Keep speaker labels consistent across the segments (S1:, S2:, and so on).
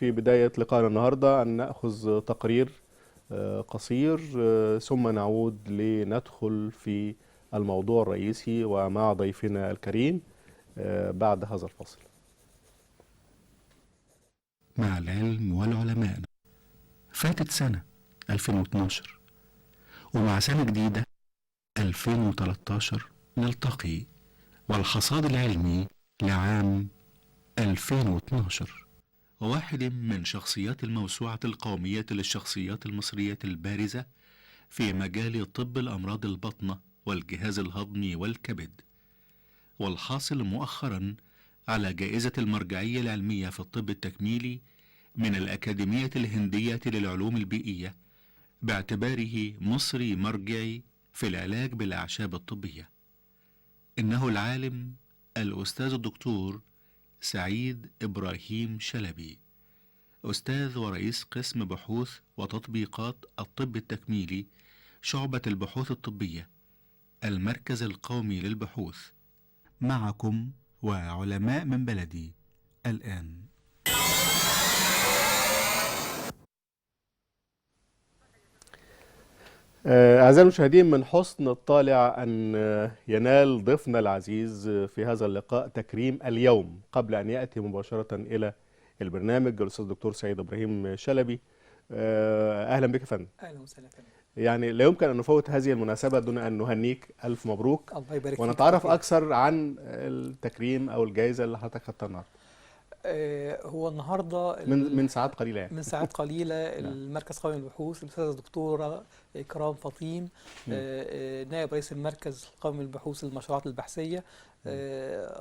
S1: في بداية لقائنا النهاردة أن نأخذ تقرير قصير، ثم نعود لندخل في الموضوع الرئيسي ومع ضيفنا الكريم بعد هذا الفصل.
S2: مع العلم والعلماء. فاتت سنة 2012، ومع سنة جديدة 2013 نلتقي والحصاد العلمي لعام 2012. واحد من شخصيات الموسوعة القومية للشخصيات المصرية البارزة في مجال طب الأمراض البطنة والجهاز الهضمي والكبد، والحاصل مؤخرا على جائزة المرجعية العلمية في الطب التكميلي من الأكاديمية الهندية للعلوم البيئية باعتباره مصري مرجعي في العلاج بالأعشاب الطبية. إنه العالم الأستاذ الدكتور سعيد إبراهيم شلبي، أستاذ ورئيس قسم بحوث وتطبيقات الطب التكميلي، شعبة البحوث الطبية، المركز القومي للبحوث. معكم وعلماء من بلدي الآن.
S1: أعزائي المشاهدين، من حسن الطالع أن ينال ضيفنا العزيز في هذا اللقاء تكريم اليوم قبل أن يأتي مباشرة إلى البرنامج الأستاذ الدكتور سعيد إبراهيم شلبي. أهلا بك يا فندم.
S3: اهلا وسهلا فندم.
S1: يعني لا يمكن أن نفوت هذه المناسبة دون أن نهنيك، ألف مبروك.
S3: الله يبارك فيك.
S1: ونتعرف أكثر عن التكريم أو الجائزة اللي حضرتك خدتها النهارده.
S3: هو النهارده
S1: من ساعات قليلة يعني.
S3: من ساعات قليلة المركز القومي للبحوث الأستاذة الدكتورة إكرام فطيم، نائب رئيس المركز القومي للبحوث للمشروعات البحثية،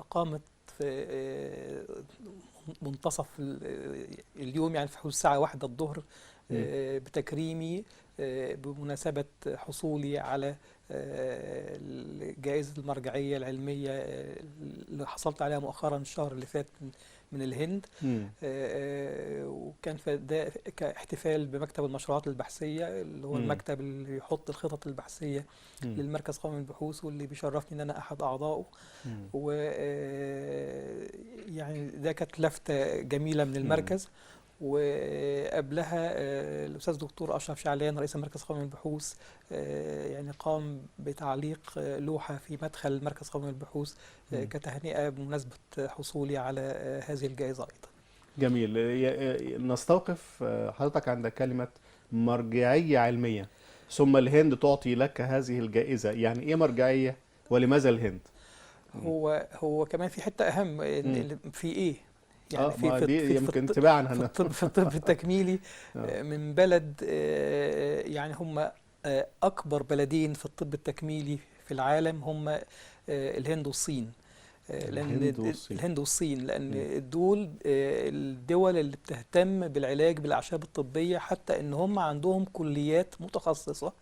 S3: قامت في منتصف اليوم، يعني في حدود الساعة 1 الظهر، بتكريمي بمناسبة حصولي على جائزة المرجعية العلمية اللي حصلت عليها مؤخرا الشهر اللي فات من الهند. وكان ده كاحتفال بمكتب المشروعات البحثية اللي هو المكتب اللي يحط الخطط البحثية للمركز القومي للبحوث، واللي بيشرفني ان انا احد اعضائه. و يعني ده كانت لفتة جميلة من المركز. وقبلها الأستاذ دكتور أشرف شعلان رئيس المركز القومي للبحوث يعني قام بتعليق لوحة في مدخل المركز القومي للبحوث كتهنئة بمناسبة حصولي على هذه الجائزة أيضا.
S1: جميل. نستوقف حضرتك عند كلمة مرجعية علمية، ثم الهند تعطي لك هذه الجائزة. يعني إيه مرجعية ولماذا الهند؟
S3: هو كمان في حتة أهم، في إيه؟
S1: يعني في دي يمكن تباعا
S3: في الطب التكميلي من بلد، يعني هم أكبر بلدين في الطب التكميلي في العالم هم الهند والصين. لأن الهند والصين لأن دول الدول اللي بتهتم بالعلاج بالأعشاب الطبية، حتى إن هم عندهم كليات متخصصة.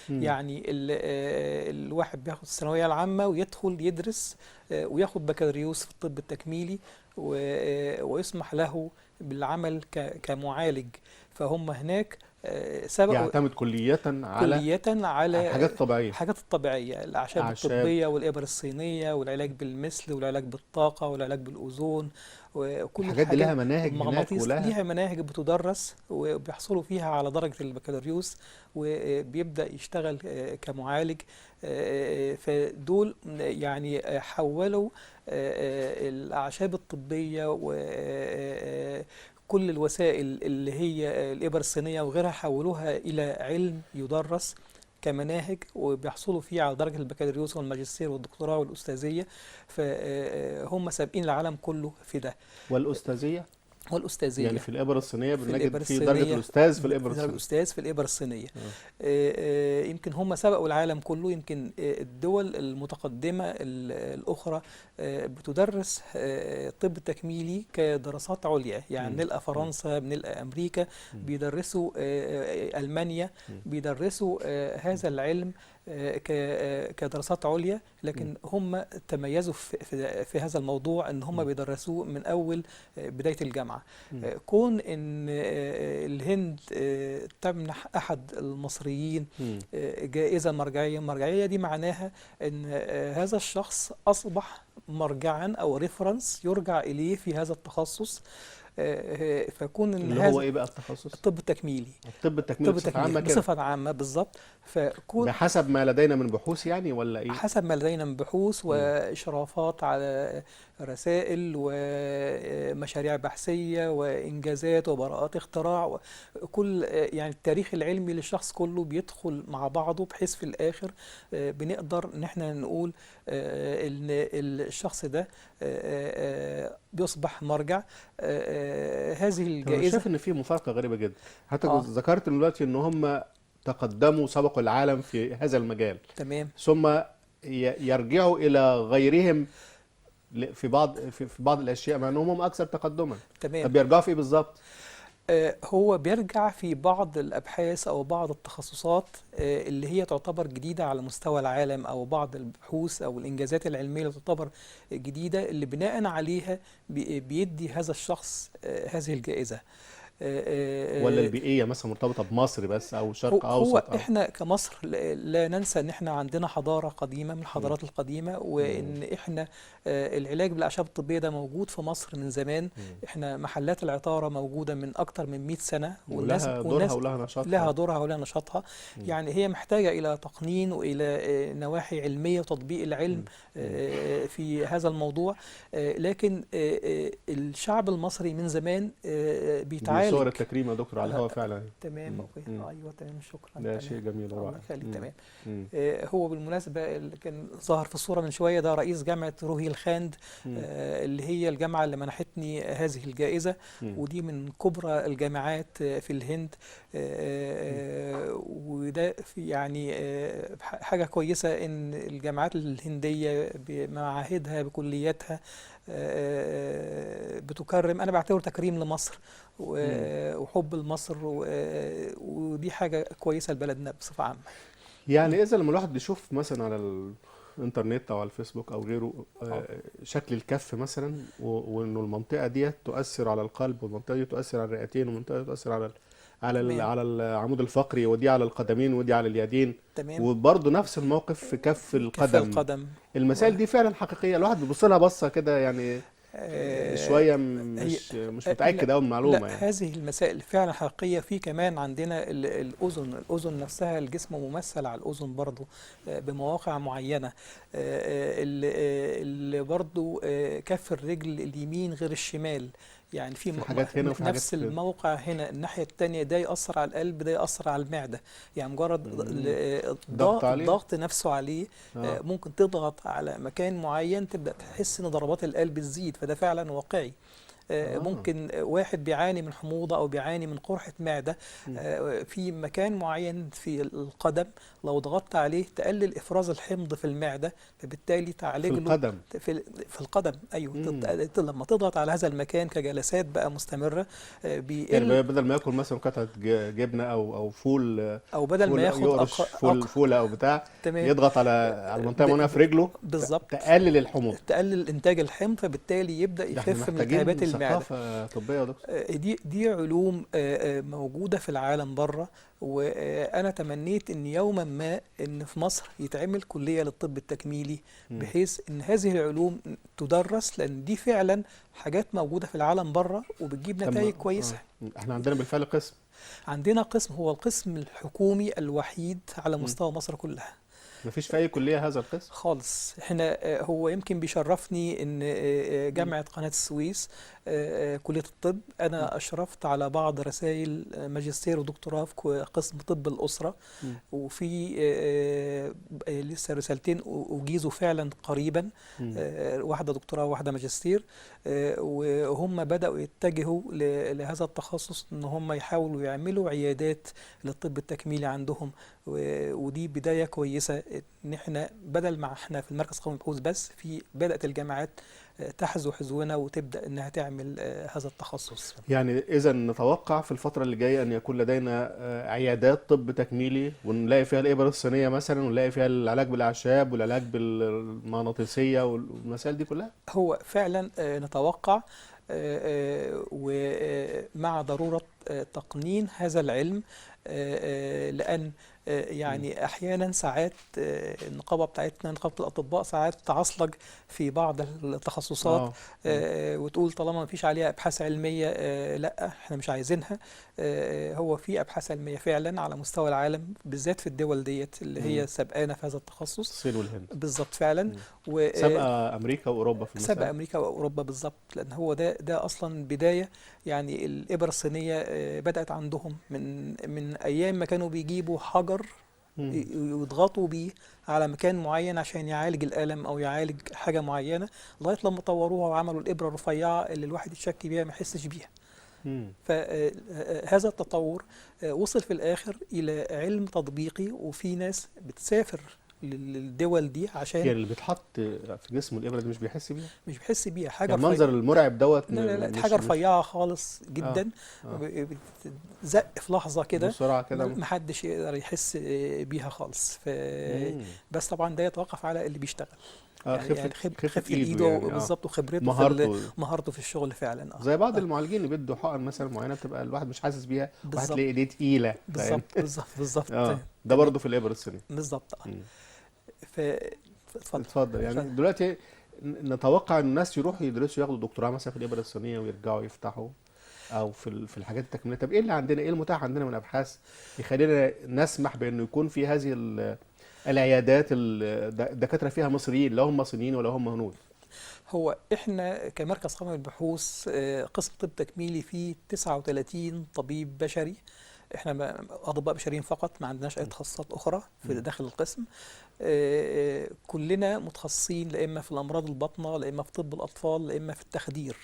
S3: يعني الواحد بياخد الثانوية العامة ويدخل يدرس وياخد بكالوريوس في الطب التكميلي ويسمح له بالعمل كمعالج. فهم هناك سبقوا،
S1: يعتمد كلية على الحاجات الطبيعية،
S3: الحاجات الطبيعية، الأعشاب الطبية والإبر الصينية والعلاج بالمثل والعلاج بالطاقة والعلاج بالأوزون، وكل
S1: الحاجات دي لها مناهج هناك،
S3: ليها مناهج بتدرس وبيحصلوا فيها على درجة البكالوريوس وبيبدأ يشتغل كمعالج. فدول يعني حولوا الأعشاب الطبية وكل الوسائل اللي هي الإبر الصينية وغيرها، حولوها إلى علم يدرس كمناهج وبيحصلوا فيه على درجة البكالوريوس والماجستير والدكتوراه والأستاذية. فهم سابقين العالم كله في ده.
S1: والأستاذية؟
S3: والأستاذية
S1: يعني في الإبر الصينية بنجد في درجة الأستاذ في الإبر الصينية.
S3: الأستاذ في الإبر الصينية. يمكن هم سبقوا العالم كله. يمكن الدول المتقدمة الأخرى بتدرس الطب التكميلي كدراسات عليا، يعني بنلقى فرنسا، بنلقى أمريكا بيدرسوا، ألمانيا بيدرسوا هذا العلم كدراسات عليا، لكن هم تميزوا في هذا الموضوع ان هم بيدرسوه من اول بداية الجامعة. كون ان الهند تمنح احد المصريين جائزة مرجعية، المرجعية دي معناها ان هذا الشخص اصبح مرجعا او ريفرنس يرجع اليه في هذا التخصص. فكون ان
S1: اللي هو ايه بقى التخصص؟
S3: الطب التكميلي.
S1: الطب التكميلي بصفة عامة كده.
S3: بصفة عامة بالظبط. فكون
S1: بحسب ما لدينا من بحوث يعني ولا ايه؟
S3: حسب ما لدينا من بحوث واشرافات على رسائل ومشاريع بحثيه وانجازات وبراءات اختراع، كل يعني التاريخ العلمي للشخص كله بيدخل مع بعضه، بحيث في الاخر بنقدر ان احنا نقول ان الشخص ده بيصبح مرجع. هذه الجائزة
S1: أنا شايف إن في مفارقة غريبة جدا، حتى ذكرت دلوقتي إن هم تقدموا سبقوا العالم في هذا المجال،
S3: تمام،
S1: ثم يرجعوا إلى غيرهم في بعض الأشياء مع إنهم هم أكثر تقدما.
S3: تمام.
S1: طب بيرجعوا في إيه بالظبط؟
S3: هو بيرجع في بعض الأبحاث أو بعض التخصصات اللي هي تعتبر جديدة على مستوى العالم، أو بعض البحوث أو الإنجازات العلمية اللي تعتبر جديدة، اللي بناء عليها بيدي هذا الشخص هذه الجائزة.
S1: ولا البيئية مثلا مرتبطة بمصر بس أو شرق أوسط؟
S3: هو إحنا كمصر لا ننسى إن إحنا عندنا حضارة قديمة من الحضارات القديمة، وإن إحنا العلاج بالأعشاب الطبية ده موجود في مصر من زمان. إحنا محلات العطارة موجودة من أكتر من 100 سنة،
S1: والناس دورها ولها نشاطها،
S3: لها دورها ولها نشاطها. يعني هي محتاجة إلى تقنين وإلى نواحي علمية وتطبيق العلم في هذا الموضوع. لكن الشعب المصري من زمان بيتعالج.
S1: صور التكريم يا دكتور على الهواء فعلا.
S3: تمام، okay، ايوه تمام، شكرا.
S1: ده شيء جميل ورائع.
S3: تمام. هو بالمناسبة اللي كان ظاهر في الصورة من شوية ده رئيس جامعه روهي الخاند، اللي هي الجامعة اللي منحتني هذه الجائزة، ودي من كبرى الجامعات في الهند. وده في يعني حاجة كويسة ان الجامعات الهندية بمعاهدها بكلياتها بتكرم. انا بعتبره تكريم لمصر وحب لمصر، ودي حاجة كويسة لبلدنا بصفة عامة.
S1: يعني اذا لما الواحد بيشوف مثلا على الانترنت او على الفيسبوك او غيره شكل الكف مثلا، وانه المنطقة دي تؤثر على القلب، والمنطقة دي تؤثر على الرئتين، والمنطقة دي تؤثر على على العمود الفقري، ودي على القدمين، ودي على اليدين.
S3: تمام.
S1: وبرضه نفس الموقف في كف القدم.
S3: كف القدم.
S1: المسائل دي فعلا حقيقية، الواحد بيبص لها بصة كده يعني شوية مش متاكد قوي من المعلومة.
S3: لا
S1: يعني
S3: هذه المسائل فعلا حقيقية. في كمان عندنا الاذن نفسها، الجسم ممثل على الاذن برضو بمواقع معينة. اللي برضو كف الرجل اليمين غير الشمال، يعني في
S1: حاجات هنا وفي
S3: نفس الموقع هنا الناحية الثانية، ده يأثر على القلب، ده يأثر على المعدة. يعني مجرد الضغط نفسه عليه ممكن تضغط على مكان معين تبدأ تحس ان ضربات القلب تزيد، فده فعلا واقعي. ممكن واحد بيعاني من حموضة أو بيعاني من قرحة معدة في مكان معين في القدم، لو ضغطت عليه تقلل إفراز الحمض في المعدة، فبالتالي تعالج
S1: في القدم.
S3: في القدم، أيوه. لما تضغط على هذا المكان كجلسات بقى مستمرة بيقل.
S1: يعني بدل ما ياكل مثلا قطعة جبنة أو فول،
S3: أو بدل ما ياخد
S1: فول أو بتاع، تمام، يضغط على المنطقة المعينة في رجله
S3: بالظبط،
S1: تقلل الحموضة،
S3: تقلل إنتاج الحمض، فبالتالي يبدأ يخف من التهابات المعدة.
S1: ثقافة طبية يا دكتور.
S3: دي علوم موجودة في العالم بره، وأنا تمنيت إن يوما ما إن في مصر يتعمل كلية للطب التكميلي، بحيث إن هذه العلوم تدرس، لأن دي فعلا حاجات موجودة في العالم بره وبتجيب نتائج كويسة.
S1: احنا عندنا بالفعل قسم،
S3: عندنا قسم هو القسم الحكومي الوحيد على مستوى مصر كلها.
S1: مفيش في أي كلية هذا القسم
S3: خالص. احنا هو يمكن بيشرفني ان جامعة قناة السويس كلية الطب، انا اشرفت على بعض رسائل ماجستير ودكتوراه في قسم طب الأسرة، وفي لسه رسالتين اجيزوا فعلا قريبا، واحدة دكتوراه وواحدة ماجستير، وهم بدأوا يتجهوا لهذا التخصص، ان هم يحاولوا يعملوا عيادات للطب التكميلي عندهم، ودي بداية كويسة ان احنا بدل ما احنا في المركز القومي للبحوث بس، في بدأت الجامعات تحذو حذونا وتبدأ انها تعمل هذا التخصص.
S1: يعني اذا نتوقع في الفترة اللي جاية ان يكون لدينا عيادات طب تكميلي، ونلاقي فيها الإبر الصينية مثلا، ونلاقي فيها العلاج بالأعشاب والعلاج بالمغناطيسية والمسائل دي كلها.
S3: هو فعلا نتوقع، ومع ضرورة تقنين هذا العلم، لأن يعني أحيانا ساعات النقابة بتاعتنا، نقابة الأطباء، ساعات تعصلج في بعض التخصصات وتقول طالما ما فيش عليها أبحاث علمية لا احنا مش عايزينها. هو في أبحاث علمية فعلا على مستوى العالم، بالذات في الدول ديت اللي هي سبقانا في هذا التخصص،
S1: الصين والهند
S3: بالظبط فعلا.
S1: سابقة أمريكا وأوروبا في المسألة،
S3: سابقة أمريكا وأوروبا بالظبط، لأن هو ده أصلا بداية. يعني الإبرة الصينية بدأت عندهم من أيام ما كانوا بيجيبوا حجر يضغطوا بيه على مكان معين عشان يعالج الألم أو يعالج حاجة معينة، لغاية لما طوروها وعملوا الإبرة الرفيعة اللي الواحد يتشك بيها ما يحسش بيها. فهذا التطور وصل في الآخر إلى علم تطبيقي، وفي ناس بتسافر للدول دي عشان
S1: يعني اللي بيتحط في جسمه الإبرة دي مش بيحس بيها،
S3: مش بيحس بيها حاجة.
S1: يعني المنظر المرعب دوت،
S3: لا لا لا، حاجة رفيعة خالص جدا، بتزق في لحظة كده
S1: بسرعة كده،
S3: محدش يقدر يحس بيها خالص. بس طبعا ده يتوقف على اللي بيشتغل، يعني خفة ايده يعني بالظبط، وخبرته مهارته في الشغل فعلا.
S1: زي بعض المعالجين اللي بيدوا حقن مثلا معينة بتبقى الواحد مش حاسس بيها، وهتلاقي ايديه تقيلة.
S3: بالظبط بالظبط بالظبط.
S1: ده برضه في الإبرة الصينية
S3: بالظبط.
S1: اتفضل. يعني دلوقتي نتوقع ان الناس يروحوا يدرسوا ياخدوا دكتوراه مثلا في الإبرة الصينية ويرجعوا يفتحوا، او في الحاجات التكميليه. طب ايه اللي عندنا، ايه المتاح عندنا من ابحاث يخلينا نسمح بانه يكون في هذه العيادات الدكاترة فيها مصريين، لا هم صينيين ولا هم هنود؟
S3: هو احنا كمركز قومي للبحوث قسم طب تكميلي فيه 39 طبيب بشري، احنا اطباء بشريين فقط، ما عندناش اي تخصصات اخرى في داخل القسم. كلنا متخصصين لا اما في الامراض الباطنة، لا اما في طب الاطفال، لا اما في التخدير،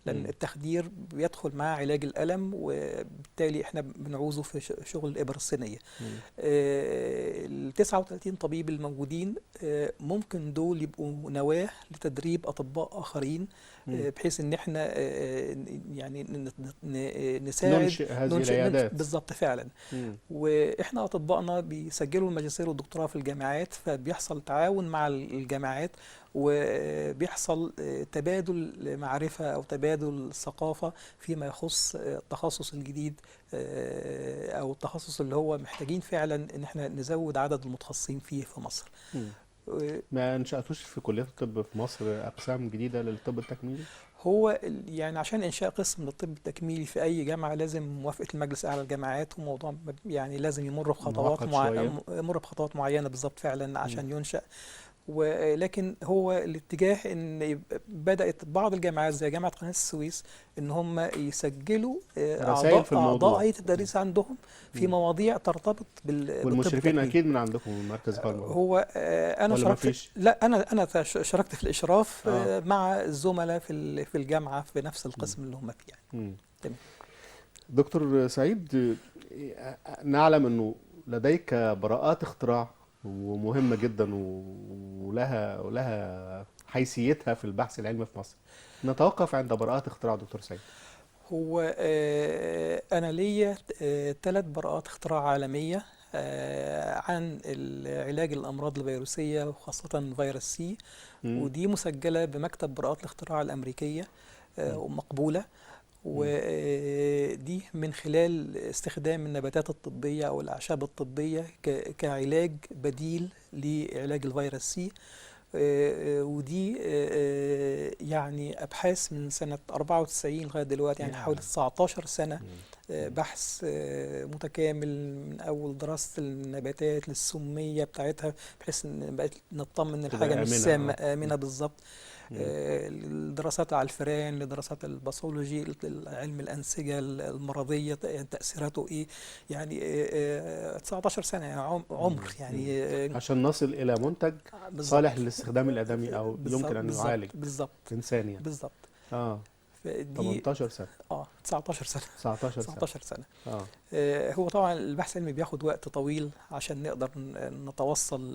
S3: لان التخدير بيدخل مع علاج الالم، وبالتالي احنا بنعوزه في شغل الابر الصينية. ال 39 طبيب الموجودين ممكن دول يبقوا نواه لتدريب اطباء اخرين، بحيث ان احنا يعني نساعد
S1: ننشئ هذه العيادات
S3: بالظبط فعلا. واحنا اطبائنا بيسجلوا الماجستير والدكتوراه في الجامعات، فبيحصل تعاون مع الجامعات، وبيحصل تبادل معرفة أو تبادل ثقافة فيما يخص التخصص الجديد أو التخصص اللي هو محتاجين فعلا إن احنا نزود عدد المتخصصين فيه في مصر.
S1: ما انشأتوش في كلية الطب في مصر أقسام جديدة للطب التكميلي؟
S3: هو يعني عشان إنشاء قسم للطب التكميلي في أي جامعة لازم موافقة المجلس الأعلى للجامعات، وموضوع يعني لازم يمر بخطوات يمر بخطوات معينة بالظبط فعلا عشان ينشأ. ولكن هو الاتجاه ان بدات بعض الجامعات زي جامعه قناة السويس ان هم يسجلوا اعضاء هيئة التدريس عندهم في مواضيع ترتبط
S1: والمشرفين اكيد من عندكم من مركز قومي.
S3: هو انا شاركت، لا انا شاركت في الاشراف مع الزملاء في الجامعة في نفس القسم اللي هم فيه يعني. تمام.
S1: دكتور سعيد، نعلم انه لديك براءات اختراع ومهمة جدا ولها حيثيتها في البحث العلمي في مصر. نتوقف عند براءات اختراع دكتور سعيد.
S3: هو أنا ليا 3 براءات اختراع عالمية عن علاج الأمراض الفيروسية وخاصة فيروس سي، ودي مسجلة بمكتب براءات الاختراع الأمريكية ومقبولة، ودي من خلال استخدام النباتات الطبية أو الأعشاب الطبية كعلاج بديل لعلاج الفيروس سي. ودي يعني أبحاث من سنة 94 لغاية دلوقتي، يعني حوالي 19 سنة بحث متكامل، من أول دراسة النباتات للسمية بتاعتها بحيث إن بقت نطمن إن الحاجة مش سامة آمنة بالظبط، الدراسات على الفئران، لدراسات ال pathology، علم الأنسجة المرضية تأثيراته إيه، يعني 19 سنة يعني عمر يعني
S1: عشان نصل إلى منتج صالح للاستخدام الآدمي أو يمكن أن يعالج
S3: بالظبط
S1: إنسان يعني.
S3: بالظبط.
S1: 18 سنة
S3: 19 سنة
S1: 19 سنة
S3: 19 سنة. هو طبعا البحث العلمي بياخد وقت طويل عشان نقدر نتوصل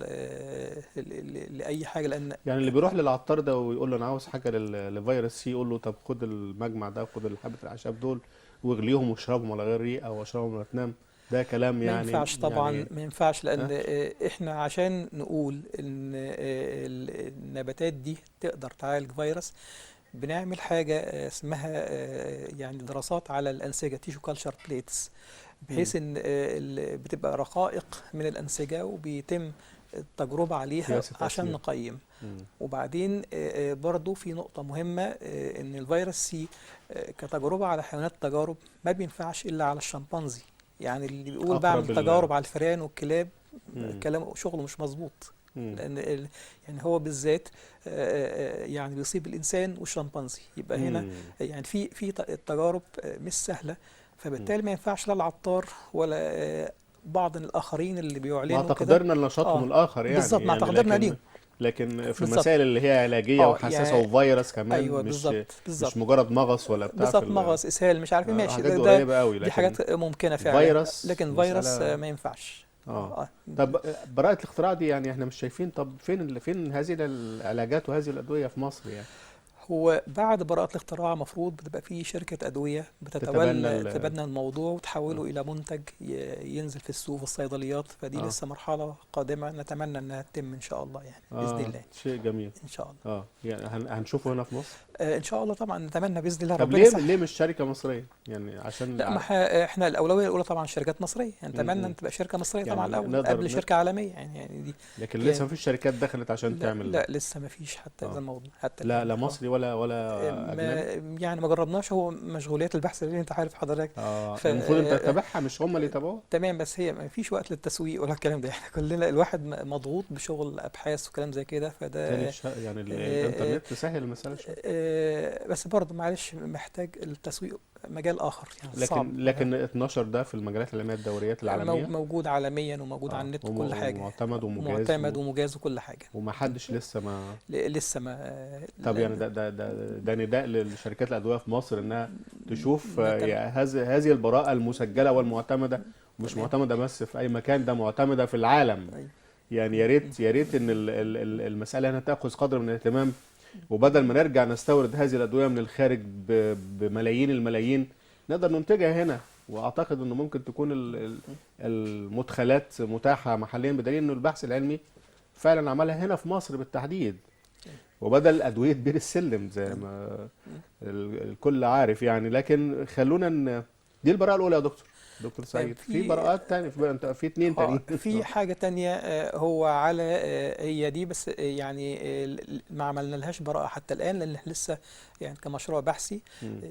S3: لأي حاجة، لأن
S1: يعني اللي بيروح للعطار ده ويقول له أنا عاوز حاجة لفيروس سي، يقول له طب خد المجمع ده، خد حبة الأعشاب دول واغليهم واشربهم على غير ريق أو اشربهم ولا تنام. ده كلام يعني
S3: ما ينفعش طبعا، يعني ما ينفعش، لأن احنا عشان نقول إن النباتات دي تقدر تعالج فيروس بنعمل حاجة اسمها يعني دراسات على الأنسجة، tissue culture plates، بحيث إن بتبقى رقائق من الأنسجة وبيتم التجربة عليها
S1: قياس
S3: عشان
S1: التأثير.
S3: نقيم. وبعدين برضو في نقطة مهمة، إن الفيروس سي كتجربة على حيوانات تجارب ما بينفعش إلا على الشمبانزي. يعني اللي بيقول
S1: أقرب
S3: بعمل تجارب على الفئران والكلاب، كلام شغله مش مظبوط. لأن يعني هو بالذات يعني بيصيب الإنسان والشمبانزي. يبقى هنا يعني في التجارب مش سهلة، فبالتالي ما ينفعش لا العطار ولا بعض الآخرين اللي بيعلنوا
S1: مع
S3: كده.
S1: تقديرنا لنشاطهم الآخر يعني.
S3: بالظبط، مع
S1: يعني
S3: تقديرنا ليهم.
S1: لكن في
S3: بالظبط.
S1: المسائل اللي هي علاجية وحساسة وفيروس كمان،
S3: أيوة، بالظبط.
S1: مش مجرد مغص ولا بتاع
S3: بالظبط،
S1: في
S3: مغص، إسهال، مش عارف إيه، ماشي،
S1: حاجات قريبة قوي،
S3: دي
S1: لكن
S3: حاجات ممكنة فعلاً.
S1: فيروس
S3: لكن فيروس
S1: مسألة
S3: ما ينفعش.
S1: طب براءة الاختراع دي يعني احنا مش شايفين، طب فين هذه العلاجات وهذه الأدوية في مصر يعني؟
S3: هو بعد براءة الاختراع مفروض بتبقى في شركة أدوية تتبنى الموضوع وتحوله إلى منتج ينزل في السوق في الصيدليات. فدي لسه مرحلة قادمة نتمنى إنها تتم إن شاء الله يعني بإذن الله.
S1: شيء جميل.
S3: إن شاء الله.
S1: يعني هنشوفه هنا في مصر؟
S3: إن شاء الله طبعاً، نتمنى بإذن الله.
S1: طب
S3: ربنا يسهل.
S1: ليه مش شركة مصرية؟ يعني عشان
S3: لا، ما إحنا الأولوية الأولى طبعاً شركات مصرية، يعني نتمنى إن تبقى شركة مصرية طبعاً الأول قبل شركة عالمية يعني دي.
S1: لكن لسه ما فيش شركات دخلت عشان تعمل
S3: لا، لسه ما فيش حتى هذا الموضوع، حتى الآن.
S1: لا مصري ولا أجنبي؟
S3: يعني ما جربناش، هو مشغوليات البحث اللي انت عارف حضرتك.
S1: المفروض انت تتابعها، مش هم اللي يتابعوها.
S3: تمام، بس هي ما فيش وقت للتسويق ولا الكلام ده، احنا كلنا الواحد مضغوط بشغل ابحاث وكلام زي كده، فده
S1: تاني يعني الانترنت سهل المسألة شوية.
S3: بس برضه معلش محتاج التسويق مجال آخر يعني صعب.
S1: لكن 12 ده في المجالات العلمية الدوريات العالمية؟
S3: موجود عالميا وموجود على النت وكل حاجة.
S1: ومعتمد ومجاز
S3: معتمد ومجاز وكل حاجة.
S1: وما حدش لسه ما
S3: لسه ما
S1: طب يعني ده نداء للشركات الأدوية في مصر إنها تشوف هذه البراءة المسجلة والمعتمدة، مش معتمدة بس في أي مكان، ده معتمدة في العالم. يعني يا ريت إن المسألة هنا تأخذ قدر من الاهتمام، وبدل ما نرجع نستورد هذه الأدوية من الخارج بملايين الملايين نقدر ننتجها هنا. وأعتقد إنه ممكن تكون المدخلات متاحة محليا، بدليل إنه البحث العلمي فعلا عملها هنا في مصر بالتحديد، وبدل أدوية بير السلم زي ما الكل عارف يعني. لكن خلونا دي البراءة الأولى يا دكتور سعيد. في براءات تانية، في اتنين تانيين.
S3: في حاجة تانية، هو على هي دي بس، يعني ما عملنا لهاش براءة حتى الآن، لأن إحنا لسه يعني كمشروع بحثي.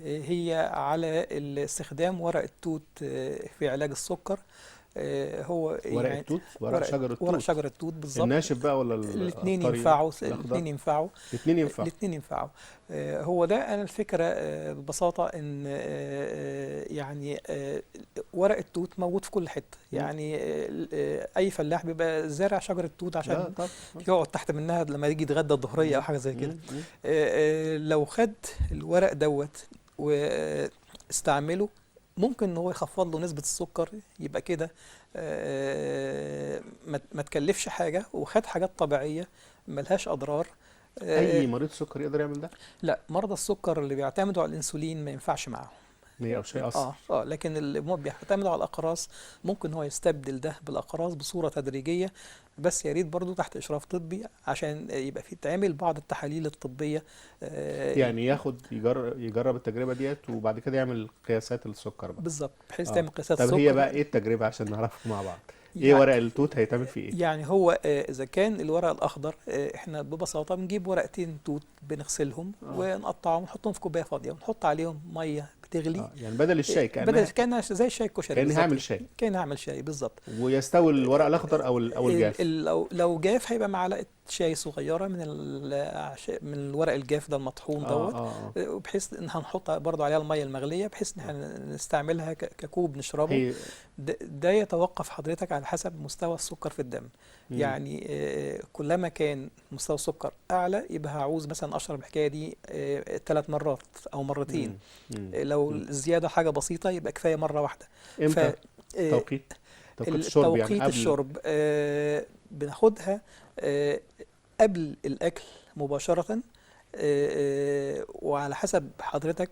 S3: هي على استخدام ورق التوت في علاج السكر. هو
S1: ورق
S3: يعني
S1: التوت، ورق شجر التوت.
S3: ورق شجر التوت بالظبط.
S1: الناشف بقى ولا الطري؟ الأخضر؟
S3: الاثنين ينفعوا.
S1: الاثنين ينفعوا.
S3: الاثنين ينفعوا. هو ده أنا الفكرة، ببساطة إن، يعني، ورق التوت موجود في كل حتة. يعني، أي فلاح بيبقى زارع شجرة توت عشان
S1: طب.
S3: يقعد تحت منها لما يجي يتغدى الظهرية أو حاجة زي كده. لو خد الورق دوت واستعمله ممكن ان هو يخفض له نسبة السكر، يبقى كده، ما تكلفش حاجة وخد حاجات طبيعية ملهاش أضرار.
S1: أي مريض سكر يقدر يعمل ده؟
S3: لا، مرضى السكر اللي بيعتمدوا على الأنسولين ما ينفعش معاهم.
S1: ما هي شيء أصلاً.
S3: لكن اللي بيعتمدوا على الأقراص ممكن هو يستبدل ده بالأقراص بصورة تدريجية، بس يا ريت برضو تحت إشراف طبي عشان يبقى في تعمل بعض التحاليل الطبية.
S1: يعني يجرب التجربة ديت وبعد كده يعمل قياسات السكر بقى.
S3: بالظبط، بحيث تعمل قياسات
S1: طب هي
S3: السكر.
S1: بقى إيه التجربة عشان نعرفها مع بعض؟ إيه ورق التوت هيتعمل فيه إيه؟
S3: يعني هو، إذا كان الورق الأخضر، إحنا ببساطة بنجيب ورقتين توت بنغسلهم ونقطعهم ونحطهم في كوباية فاضية ونحط عليهم مية بتغلي.
S1: يعني بدل الشاي
S3: بدل كأنها زي الشاي الكشري
S1: كأني
S3: بالظبط.
S1: هعمل شاي.
S3: كأني هعمل شاي بالظبط.
S1: ويستوي الورق الأخضر أو الجاف.
S3: لو جاف هيبقى معلقة شاي صغيرة من الورق الجاف ده المطحون دوت. وبحيث إن هنحط برضو عليها المية المغلية بحيث إن إحنا نستعملها ككوب نشربه.
S1: هي
S3: ده يتوقف حضرتك على حسب مستوى السكر في الدم. كلما كان مستوى السكر أعلى يبقى هعوز مثلا أشرب الحكاية دي، 3 مرات أو مرتين. لو الزيادة حاجة بسيطة يبقى كفاية مرة واحدة.
S1: إمتى؟ توقيت الشرب يعني
S3: توقيت
S1: قبل
S3: الشرب، بناخدها، قبل الأكل مباشرة، وعلى حسب حضرتك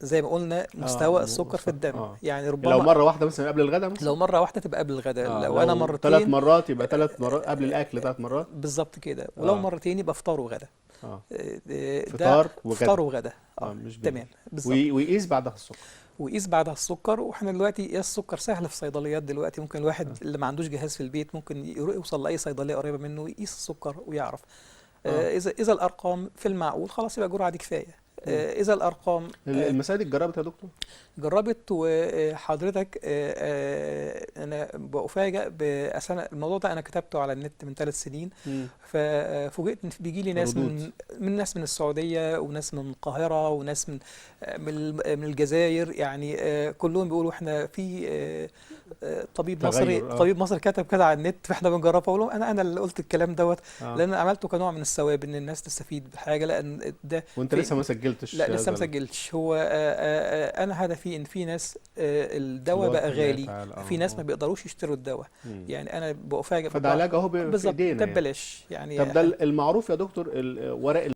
S3: زي ما قلنا مستوى السكر في الدم. يعني ربما
S1: لو مرة واحدة مثلا قبل الغداء مثلا؟
S3: لو مرة واحدة تبقى قبل الغداء. لو أنا
S1: لو
S3: مرتين
S1: 3 مرات يبقى 3 مرات قبل الأكل، 3 مرات.
S3: بالظبط كده. ولو مرتين يبقى فطار وغدا.
S1: اه
S3: ده
S1: فطار وغدا.
S3: فطار وغدا.
S1: مش بالليل.
S3: تمام بالظبط.
S1: ويقيس بعدها السكر.
S3: وقيس بعدها السكر. واحنا دلوقتي قياس السكر سهل في الصيدليات دلوقتي، ممكن الواحد اللي ما عندوش جهاز في البيت ممكن يوصل لاي صيدلية قريبه منه ويقيس السكر ويعرف. اذا الارقام في المعقول خلاص يبقى الجرعة دي كفاية. اذا الارقام
S1: المسائل دي اتجربت يا دكتور؟
S3: جربت. وحضرتك انا بفاجئ بأسنة الموضوع ده، انا كتبته على النت من 3 سنين، ففوجئت ان بيجي لي ناس من ناس من السعودية وناس من القاهرة وناس من الجزائر، يعني كلهم بيقولوا احنا في طبيب مصري، طبيب مصري كتب كده على النت فاحنا بنجربه. اقول لهم انا اللي قلت الكلام دوت، لان عملته كنوع من الثواب ان الناس تستفيد بحاجة، لان ده.
S1: وانت لسه ما سجلتش؟
S3: لا لسه ما سجلتش. هو انا هدفي ان في ناس الدواء بقى غالي، في ناس ما بيقدروش يشتروا الدواء، يعني انا بفاجئ.
S1: فده علاج اهو في ايدينا
S3: ده ببلاش يعني.
S1: طب ده المعروف يا دكتور، ورق